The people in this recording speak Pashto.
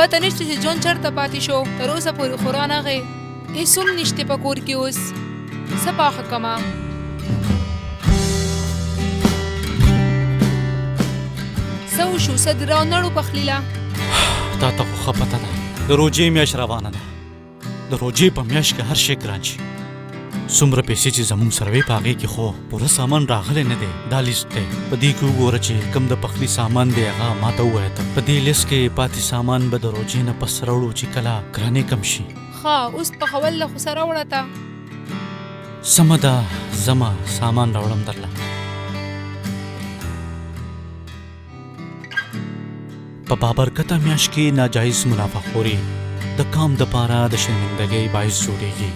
پته نشته چې جون چرته پاتې شو، تر اوسه پورې خو رانغی. هیڅ هم نشته په کور کې اوس، څه پاخه کمه. څه وشو، څه دې راونړو پخلي له؟ تا ته خو ښه پته ده، د روژې میاشت روانه ده. د روژې په میاشت کې هر شی ګران شي. څومره پیسې چې زمونږ سره وې په هغې کې خو پوره سامان راغلی نه دی. دا لیست دی، په دې کې وګوره چې کوم د پخلي سامان دی هغه ماته ووایه ته. په دې لیست کې پاتې سامان به د روژې نه پس راوړو چې کله ګرانې کم شي. ښه اوس پخول له خو څه راوړه ته. سمه ده ځمه سامان راوړم درله. په بابرکته میاشت کې ناجایز منافع خوري د قام د پاره د شرمندګۍ باعث جوړیږي.